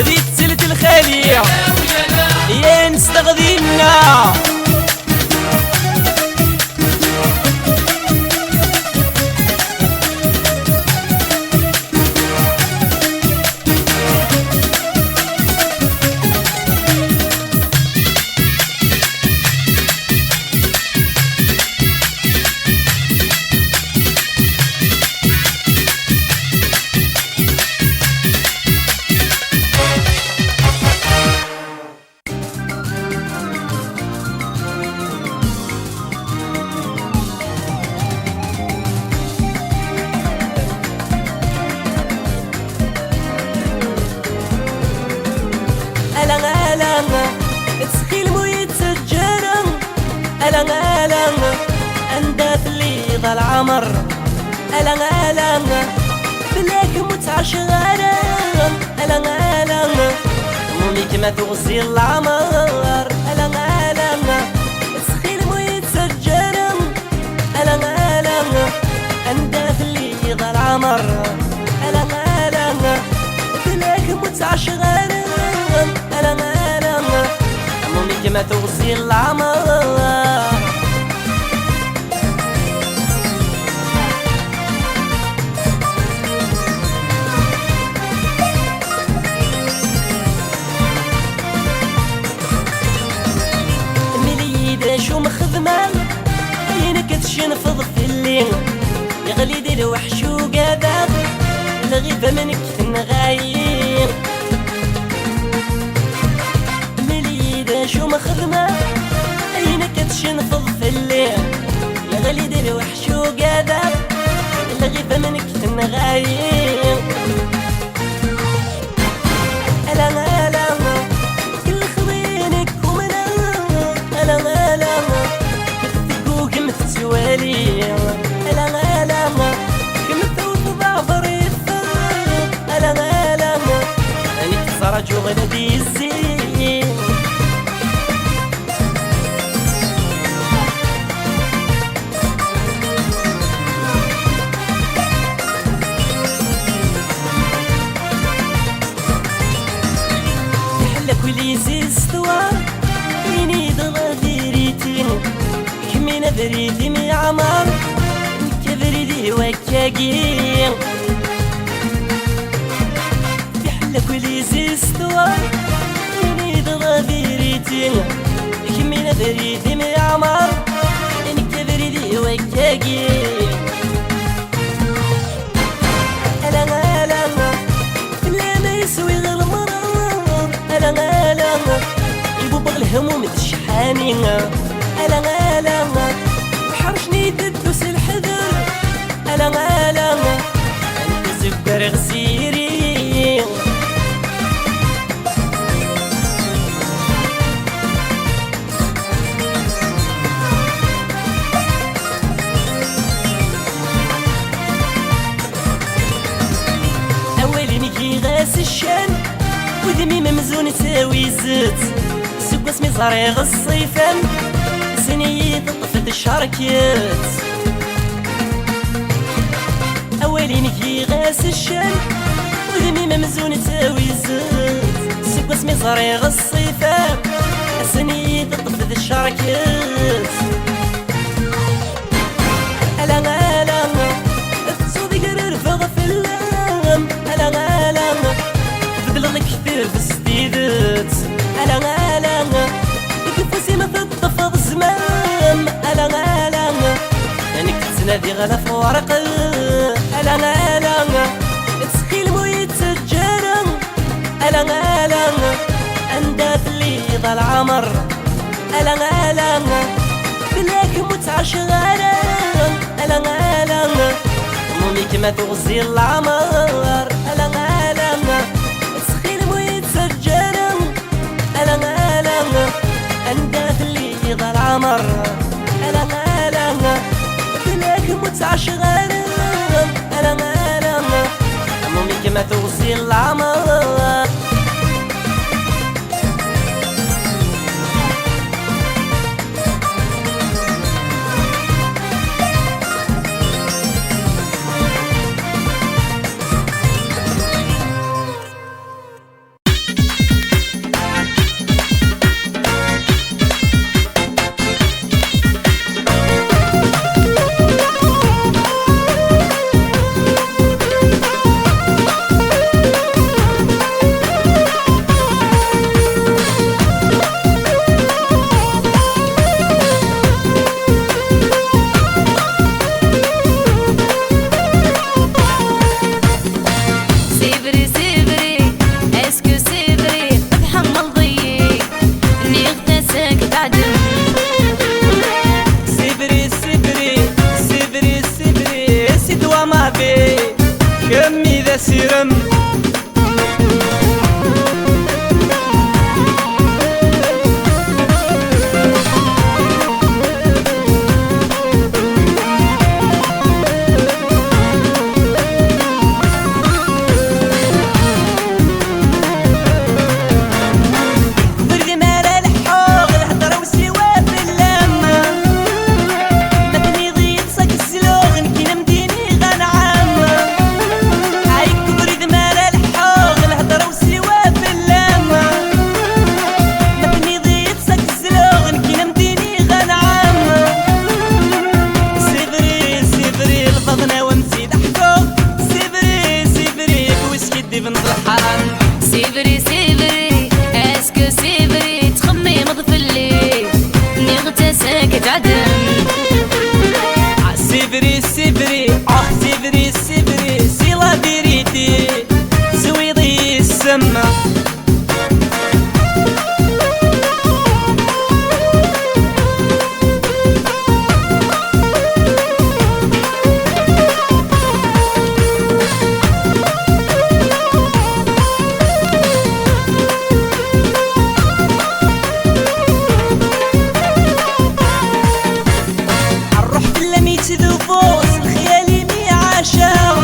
di ttelt lxali, ya nesdeɣ dinna. Ala, ala, ttxil-m ur yi-ttaǧǧa ara. Ala, ala, anda telliḍ a lɛmer. Ala, ala, fell-ak ur ttɛaceɣ ara. Ala, ala, mumi-k ma tuɣ zi leɛmer. Ala, ala, ttxil-m ur yi-ttaǧǧa ara. Ala, ala, anda telliḍ a lɛmer. Ala, ala, fell-ak ur ttɛaceɣ ara. Ala, ala, mumi-k ma tuɣ zi leɛmer. Mel-iyi-d acu mxedmeɣ, ayen akka tcenfeḍ fell-i. Yeɣli-d lweḥc ugadaɣ, lɣiba m nekk tenɣa-yi. Mel-iyi-d acu mxedmeɣ, ayen akka tcenfeḍ fell-i. Yeɣli-d lweḥc ugadaɣ, lɣiba m nekk tenɣa-yi. Ala, ala, kellxeḍ-iyi nekk umneɣ. Ala, ala, teggugem tettwali. Ala, ala, kemm tewteḍ aɛebber yeffeɣ. Ala, ala, nekk ttraǧuɣ la d yezzi. Fiḥel akk les histoires, ini-d la vérité. Kemmini abrid-im yeɛmer, nekk abrid-iw akkagi. Fiḥel akk les histoires, ini-d la vérité. Kemmini abrid-im yeɛmer, nekk abrid-iw akkagi. Ala, ala, fell-am ay swiɣ lemṛaṛ. Ala, ala, ibubeɣ lehmum d ccḥani. Ala, ala, iḥṛec-nni iteddu s leḥder. Ala, ala, anta zeggar iɣziri. Awal-im giɣ-as ccan, udem-im amzun ttawizet. Seg wasmi ẓriɣ ṣṣifa-m, sin-iyi teṭṭef tcerket. Awal-im giɣ-as ccan, udem-im amzun ttawizet. Seg wasmi ẓriɣ ṣṣifa-m, ass-nni teṭṭef tcerket. Ala, ala, tettuḍ i grerbeɣ fell-am. Ala, ala, tbeddleḍ lekdeb s tidet. Ala, ala, deg ufus-im teṭṭfeḍ zzman. Ala, ala, nekk ttnadiɣ ɣef werq. Ala, ala, ttxil-m ur yi-ttaǧǧa ara. Ala, ala, anda telliḍ a lɛmer. Ala, ala, fell-ak ur ttɛaceɣ ara. Ala, ala, mumi-k ma tuɣ zi leɛmer. Ala, ala, ttxil-m ur yi-ttaǧǧa ara. Ala, ala, anda telliḍ a lɛmer. Ala, ala, fell-ak ur ttɛaceɣ ara. Ala, ala, mumi-k ma tuɣ zi leɛmer. Kemmi d asirem. Ur d mi ara leḥḥuɣ, lhedra-w siwa fell-am. Ma tniḍ-iyi-d ṣak zluɣ, nekkin am d-iniɣ anɛam. Ay kebrid mi ara leḥḥuɣ, lhedra-w siwa fell-am. Ma tniḍ-iyi-d ṣak zluɣ, nekkin am d-iniɣ anɛam. Sibri, sibri, lbaḍna-w am sid aḥkuɣ. Sibri, sibri, yak wi skiddiben d lḥaram. Sibri, sibri, est-ce que c'est vrai, ttxemmimeḍ fell-i, nniɣ-tt-as ad k-teɛdem. Ah, c'est vrai, c'est vrai, ah, c'est vrai, c'est vrai, c'est la vérité. Teswiḍ-iyi ssem. Rruḥ fell-am yettdubu s lxyal imi ɛaceɣ.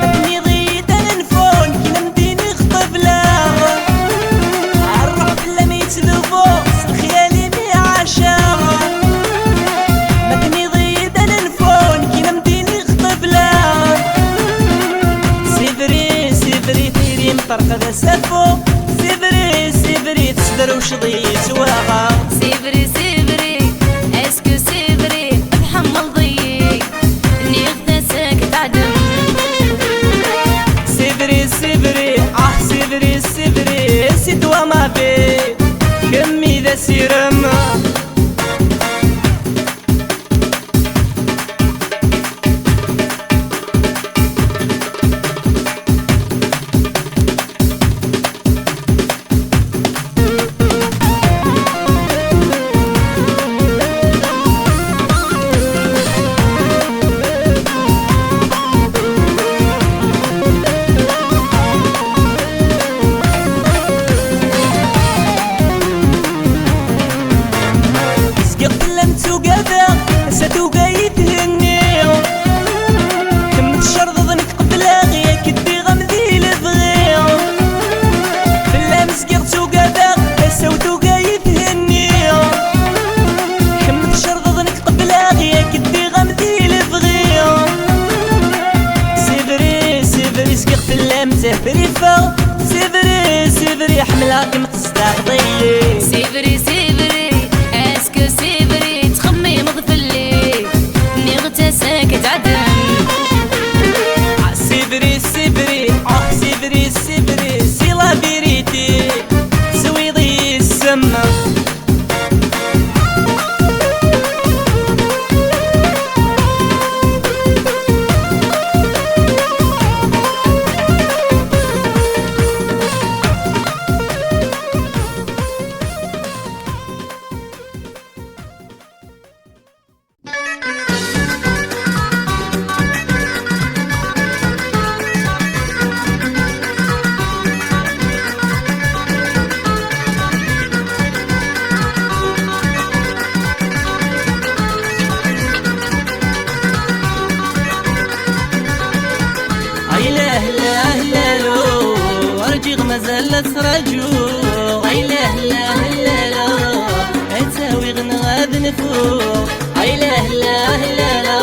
Ma tniḍ-iyi-d ad nenfu, nekkin am d-iniɣ qebleɣ. Rruḥ fell-am yettdubu s lxyal imi ɛaceɣ. Ma tniḍ-iyi-d ad nenfu, nekkin am d-iniɣ qebleɣ. Sibri, sibri, tiri mṭerq d asafu. Sibri, sibri, tesderwceḍ-iyi ttwaɣeɣ. Sibri, sibri, est-ce que c'est vrai, tḥemmleḍ-iyi, nniɣ-tt-as ad k-teɛdem. Sibri, sibri, ah, sibri, sibri, c'est toi ma vie. Kemmi d asirem. Zgiɣ fell-am ttugadeɣ, ass-a tuga-yi Thenni. Kemm tcerḍeḍ, nekk qebleɣ, yak ddiɣ-am di lebɣi. Fell-am zgiɣ ttugadeɣ, ass-a tuga-yi Thenni. Kemm tcerḍeḍ, nekk qebleɣ, yak ddiɣ-am di lebɣi. C'est vrai, c'est vrai, zgiɣ fell-am ttafrifeɣ. C'est vrai, c'est vrai, ḥemmleɣ-kem. C'est vrai, c'est vrai, est-ce que c'est vrai, ttxemmimeḍ fell-i, nniɣ-tt-as ad k-teɛdem. Ah, c'est vrai, c'est vrai, ah, c'est vrai, c'est vrai, c'est la vérité. Teswiḍ-iyi ssem. Ay lah lah lalo, rǧiɣ mazal la ttraǧuɣ. Ay lah lah lalo, ad tawiɣ neɣ ad nfuɣ. Ay lah lah lalo,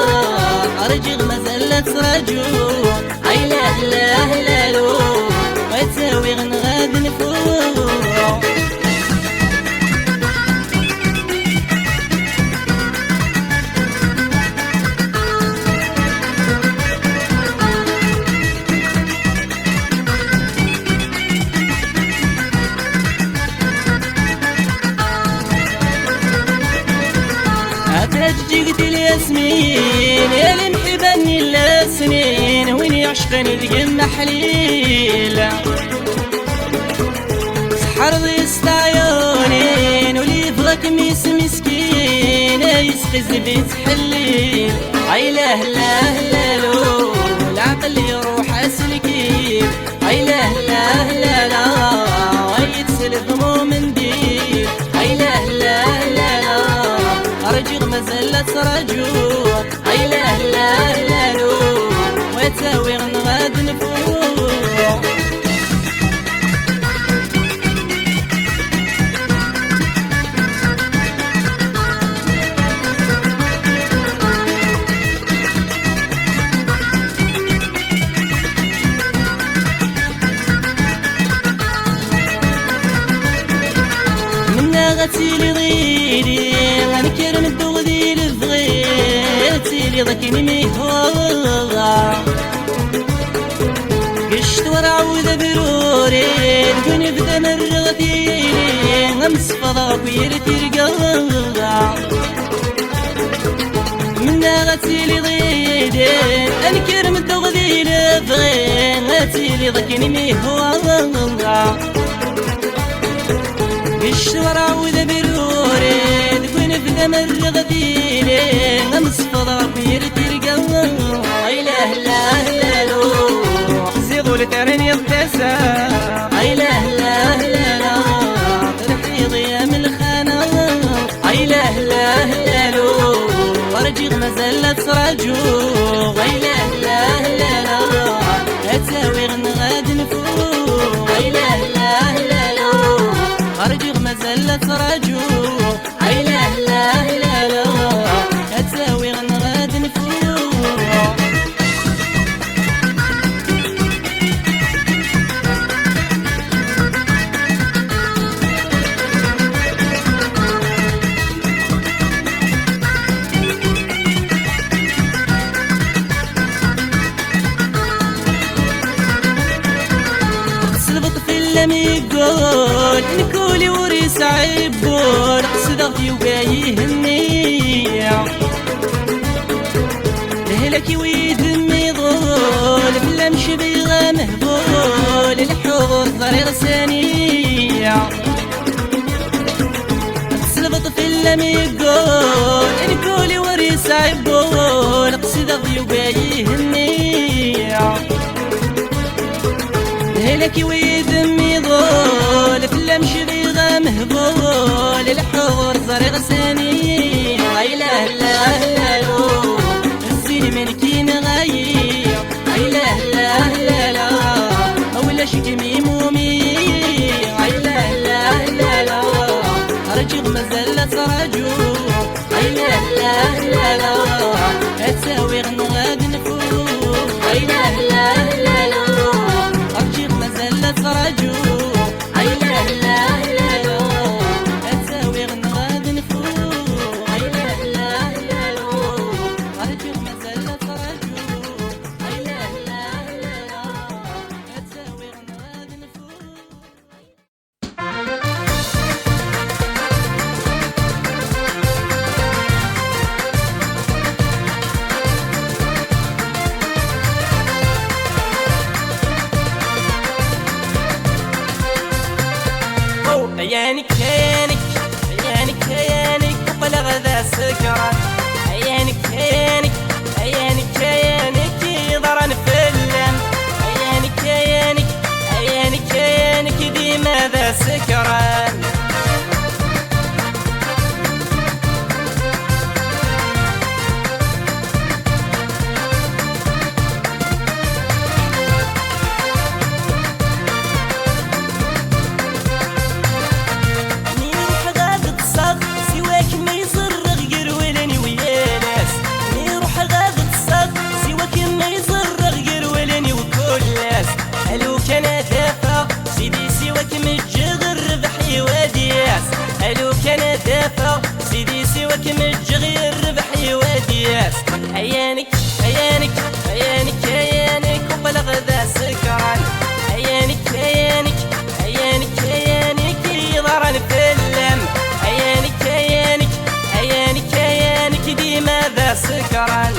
rǧiɣ mazal la ttraǧuɣ. Ay lah lah lalo, ad tawiɣ neɣ ad nfuɣ. A taǧǧigt n lyasmin, a limḥiba n yillasnin, win iɛecqen deg-m aḥlil. Tḥerḍ-is teɛyunin, ul yebɣa-kem yis miskin, ay isqizib ittḥellil. Ay lah lah lalo, lɛeb Ttraǧuɣ, ay la la la lu, wa ttawiɣ neɣ ad nfuɣ. Mennaɣ ad tiliḍ yid-i, ad nekker nedduɣ di lebɣi, ad tiliḍ akken imi hwaɣ. Deg ccetwa ṛɛud abruri, deg unebda merreɣ tili, am ṣfeḍ akk yir tirga. Mennaɣ ad tiliḍ yid-i, ad nekker medduɣ di lebɣi, ad tiliḍ akken imi hwaɣ. Iccer-aw d abruri, deg unebda merreɣ tili, am ṣfeḍ akk yir tirga. Ay la la la lu, ziɣ ur terniḍ tasa. Ay la la la la, terfiḍ-iyi am lxana. Ay la la la lu, rǧiɣ mazal la ttraǧuɣ. Ay la la la la, ad tt-awiɣ neɣ ad nfuɣ. Ay la la la lu, rǧiɣ mazal la ttraǧuɣ. Ay la la la la, ad tt-awiɣ neɣ ad nfuɣ. Selbeṭ fell-am yeggul, nekk ul-iw ur yesɛi wul, qesdeɣ-t yuga yihenni. Lehlak-iw yid-m iḍul, fell-am cbiɣ amehbul, leḥḥuɣ ur ẓriɣ sani. Selbeṭ fell-am yeggul, nekk ul-iw ur yesɛi wul, qesdeɣ-t yuga yihenni. Lehlak-iw yid-m iḍul, fell-am cbiɣ amehbul, leḥḥuɣ ur ẓriɣ sani. Ay la la la lu, zzin-im nekk yenɣa-yi. Ay la la la la, ulac-ikem imumi. Ay la la la la, rǧiɣ mazal la ttraǧuɣ. Ay la la la la, ad tt-awiɣ neɣ ad nfuɣ. Ay la la la la, rǧiɣ mazal la ttraǧuɣ. Ay la la la la, ad tt-awiɣ neɣ ad nfuɣ. Ay la la la la, rǧiɣ mazal la ttraǧuɣ. Ay la la la la, ad tt-awiɣ neɣ ad nfuɣ. Oh, ay anek, ay anek, ay anek, ay anek, uqleɣ d asekran. Ay anek, ay anek, ay anek, ay anek, yeḍran fell-am. Ay anek, ay anek, ay anek, ay anek, dima d asekran. Mi ruḥeɣ ad ṭṭseɣ, siwa kemm i ẓerreɣ gar wallen-iw yal ass. Mi ruḥeɣ ad ṭṭseɣ, siwa kemm i ẓerreɣ gar wallen-iw kul ass. Alu kan ad afeɣ, sidi siwa kemm ǧǧiɣ rrbeḥ-iw ad yas. Alu kan ad afeɣ, sidi siwa kemm ǧǧiɣ rrbeḥ-iw ad yas. Ay anek, ay anek, ay anek, ay anek, uqleɣ d asekran. Ay anek, ay anek, ay anek, ay anek, yeḍran fell-am. Ay anek, ay anek, ay anek, ay anek, dima d asekran.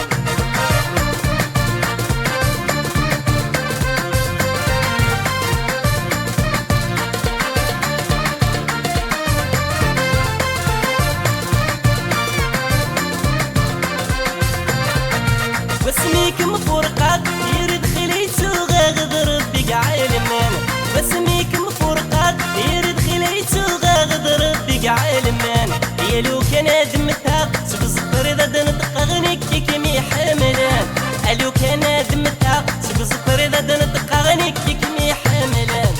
Wasmi kem-furqeɣ, yir dxil yettuɣaɣ d Rebbi i iɛelmen. Wasmi kem-furqeɣ, yir dxil yettuɣaɣ d Rebbi i iɛelmen. Yalu kan ad mmteɣ, seg uẓeṭṭer i d ad Ḥemmlen, alu kan ad mmteɣ, seg uẓefri d ad neṭqeɣ, nekk i kem-iḥemmlen.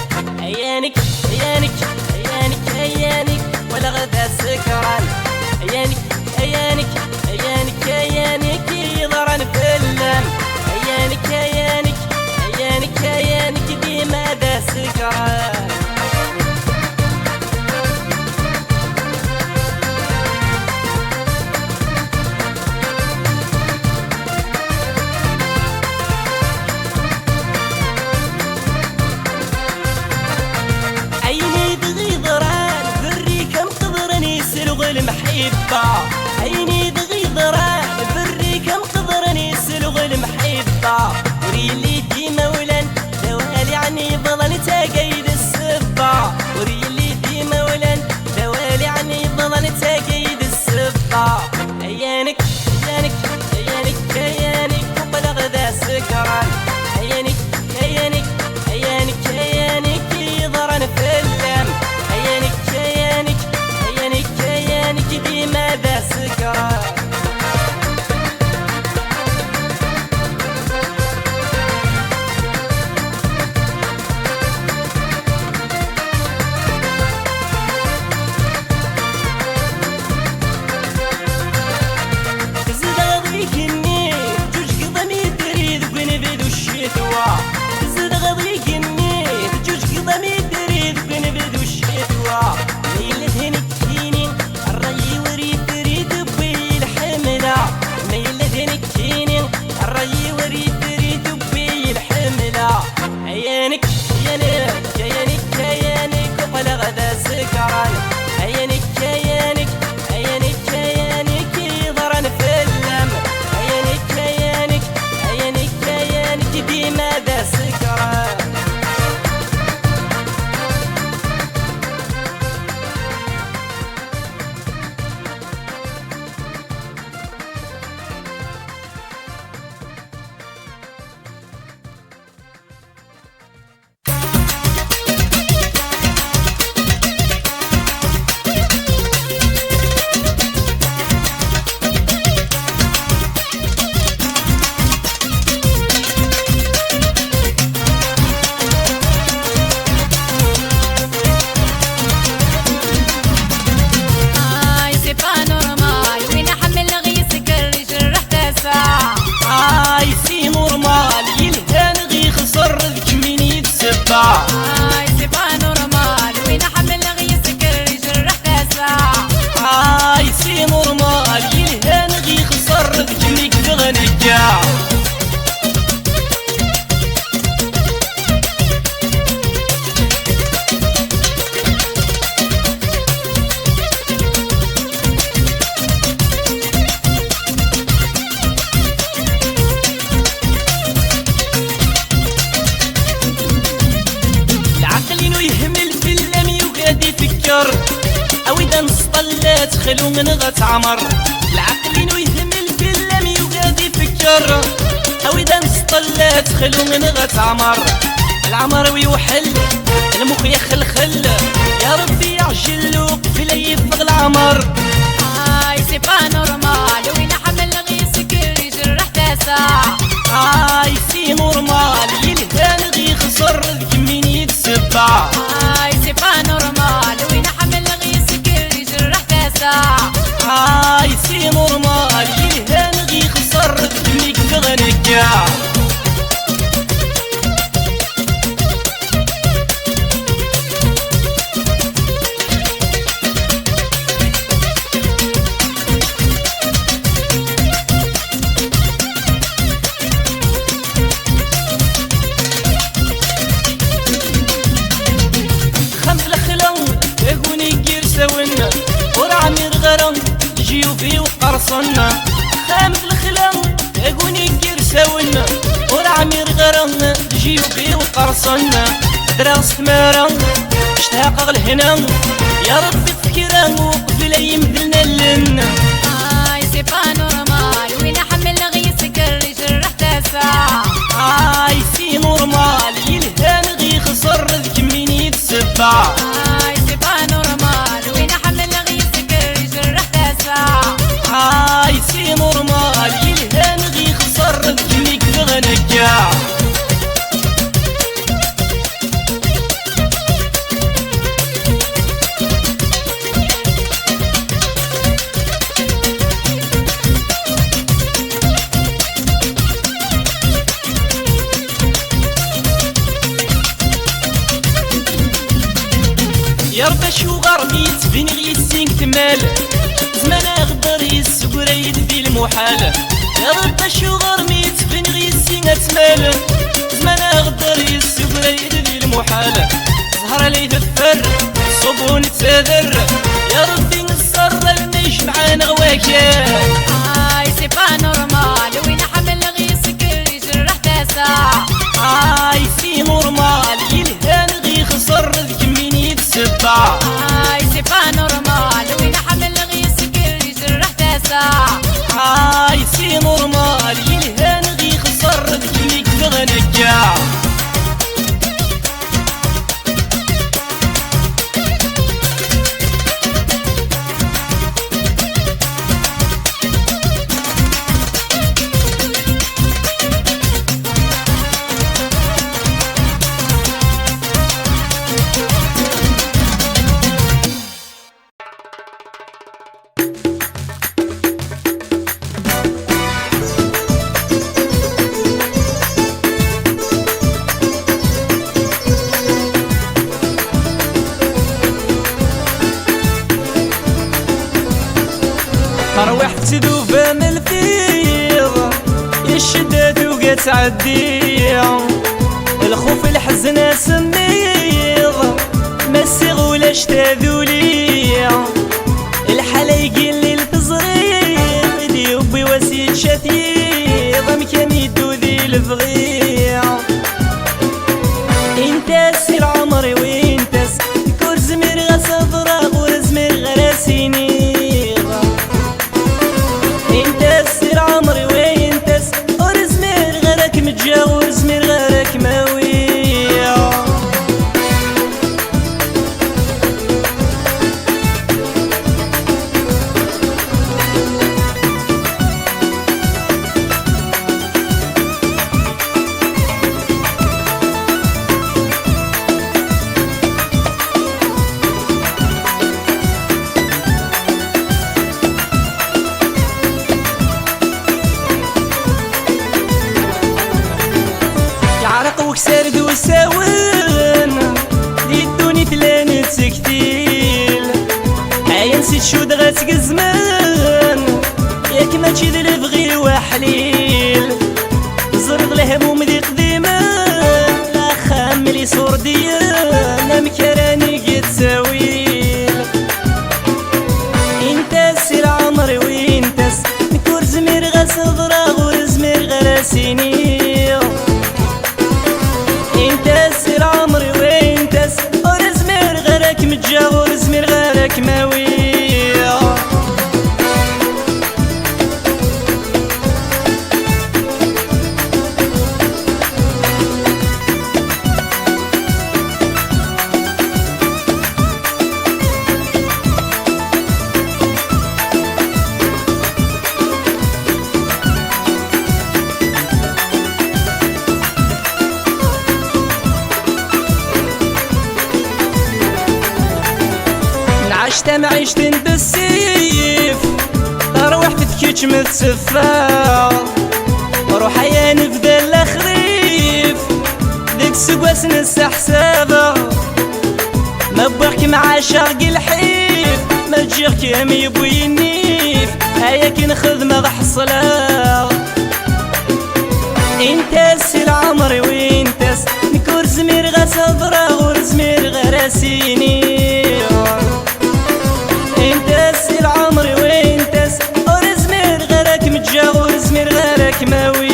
Ay anek, ay anek, ay anek, ay anek, walaɣ d asekran. Ay anek, ay anek, ay anek, ay anek, yeḍran fell-am. Ay anek, ay anek, ay anek, ay anek, dima d asekran. Ayen i d-ɣ-iḍran, berrik am qeḍran, iselɣ lemḥibba. Ayen i d-ɣ-iḍran, berrik am qeḍran, iselɣ lemḥibba. Ur yelli d imawlan, d awal iɛni bḍan, tagay d ssebba. Ur yelli d imawlan, d awal iɛni bḍan, tagay d ssebba. Ay anek, ay anek, ay anek, ay anek, uqleɣ d asekran. Ay anek, ay anek, ay anek, ay anek, yeḍran fell-am. Ay anek, ay anek, ay anek, ay anek, dima d asekran. Tzedɣeḍ igenni, teǧǧuǧgeḍ am yitri deg unebdu ccetwa. Tzedɣeḍ igenni, teǧǧuǧgeḍ am yitri deg unebdu ccetwa. Ma yella d nekkini, ṛṛay-iw ur yefri, tewwi lḥemla. Ma yella d nekkini, ṛṛay-iw ur yefri, tewwi lḥemla. Ay anek, ay anek, ay anek, ay anek, uqleɣ d asekran. Ay anek, ay anek, ay anek, ay anek, yeḍran fell-am. Ay anek, ay anek, ay anek, ay anek, dima d asekran. Ay, c'est pas normal, win ḥemmleɣ yessker, ijerreḥ tasa. Ay, c'est normal, yelhan ɣ-ixṣer, d kemmini i d ssebba. Ay, c'est pas normal, win ḥemmleɣ yessker, ijerreḥ tasa. Ay, c'est normal, yelhan ɣ-ixṣer, d kemm i yebɣan akka. Lɛaqel-inu yehmel fell-am, yugi ad ifekker. Awi-d ad nesṭellat xlu neɣ ad teɛmer. Lɛaqel-inu yehmel fell-am, yugi ad ifekker. Awi-d ad nesṭellat xlu neɣ ad teɛmer. Leɛmer-iw iwḥel, lmux ixelxel. Ya Rebbi, ɛjel uqbel ay yeffeɣ leɛmer. Ay, c'est pas normal, win ḥemmleɣ yessker, ijerreḥ tasa. Ay, c'est normal, yelhan ɣ-ixṣer, d kemmini i d ssebba. Ay, c'est pas normal, win ḥemmleɣ yessker, ijerreḥ tasa. Ay, c'est normal, yelhan ɣ-ixṣer, d kemm i yebɣan akka. Xamt lexla, taguni n yirsawen, ur ɛmireɣ ara, leǧyub-iw qqerṣen. Xamt lexla, taguni n yirsawen, ur ɛmireɣ ara, leǧyub-iw qqerṣen. Ddreɣ s tmara, ctaqeɣ lehna, ya Rebbi, kra uqbel ay imedlen allen. Ay, c'est pas normal, win ḥemmleɣ yessker, ijerreḥ tasa. Ay, c'est normal, yelhan ɣ-ixṣer, d kemmini i d ssebba. Ay, c'est pas normal, win ḥemmleɣ yessker, ijerreḥ tasa. Ay, c'est normal, Ya Ṛebbi, acuɣer mi yettbin ɣ yissin tmal? Zman aɣedder yessegray-d di lmuḥal. Ya Ṛebbi, acuɣer mi yettbin ɣ yissin atmal? Zman aɣedder yessegray-d di lmuḥal. Ẓhra lay teffer, ṣṣubun yettader. Ya Ṛebbi, nṣerr alma yejmeɛ-aneɣ wakal. Ay, c'est pas normal, win ḥemmleɣ yessekker, yejreḥ tasa. Ay, c'est normal, yelhan ɣ yexṣer d kemmini d ssebba. Ay, c'est pas normal, win ḥemmleɣ yessekker, yejreḥ tasa. Ay, c'est normal, yelhan ɣ yexṣer d kemmini d nekka. Tarwiḥt tdub am lfiḍ, i ccedda tugi ad tɛeddi. Lxuf, lḥezn, asemmiḍ, massiɣ ulac taduli. Lḥala yegillil teẓriḍ, i d-yewwi wass yečča tiyiḍ, amek am yeddu di lebɣi. Intas i lɛemr-iw, intas, nekk ur zmireɣ ad s-hedreɣ, ur zmireɣ ara ad s-iniɣ. Intas i lɛemr-iw, intas, ur zmireɣ ara ad kem-ǧǧeɣ, ur zmireɣ ara ad kem-awiɣ. Yeɛreq ukessar d usawen, di ddunit llan ttektil. Ayen si tcudɣa ttgezmen, yak mačči d lebɣi-w aḥlil. Ẓriɣ lehmum d iqdimen, axxam n isurdiyen, amek ara neg ttawil? Intas i lɛemr-iw, intas, nekk ur zmireɣ ad s-hedreɣ, ur zmireɣ ara ad s-iniɣ. Intas i lɛemr-iw, intas, ur zmireɣ ara ad kem-ǧǧeɣ, ur zmireɣ ara ad kem-awiɣ. Nɛac tamɛict n bessif, tarwiḥt tkeččem tseffeɣ. Ruḥ ay anebda laxrif, deg seggas nessaḥsabeɣ. Ma wwiɣ-kem ɛaceɣ deg lḥif, ma ǧǧiɣ-kem yewwi nnif, ay akken xedmeɣ ḥeṣleɣ. Intas i lɛemr-iw, intas, nekk ur zmireɣ ad s-hedreɣ, ur zmireɣ ara ad s-iniɣ. Intas i lɛemr-iw, intas, ur zmireɣ ara ad kem-ǧǧeɣ, ur zmireɣ ara ad kem-awiɣ.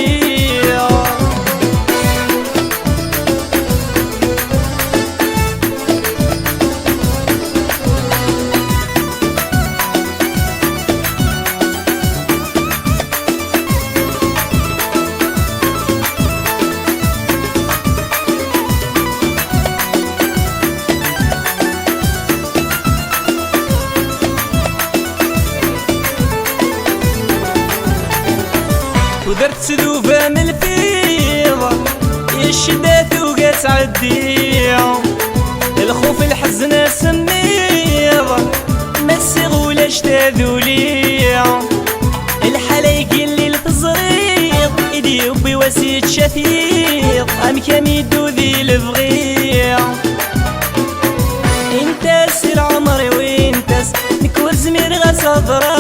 Tudert tdub am lfiḍ, i ccedda tugi ad tɛeddi. Lxuf, lḥezn, asemmiḍ, massiɣ ulac taduli. Lḥala yegillil teẓriḍ, i d-yewwi wass yečča tiyiḍ, amek am yeddu di lebɣi. Intas Ẓra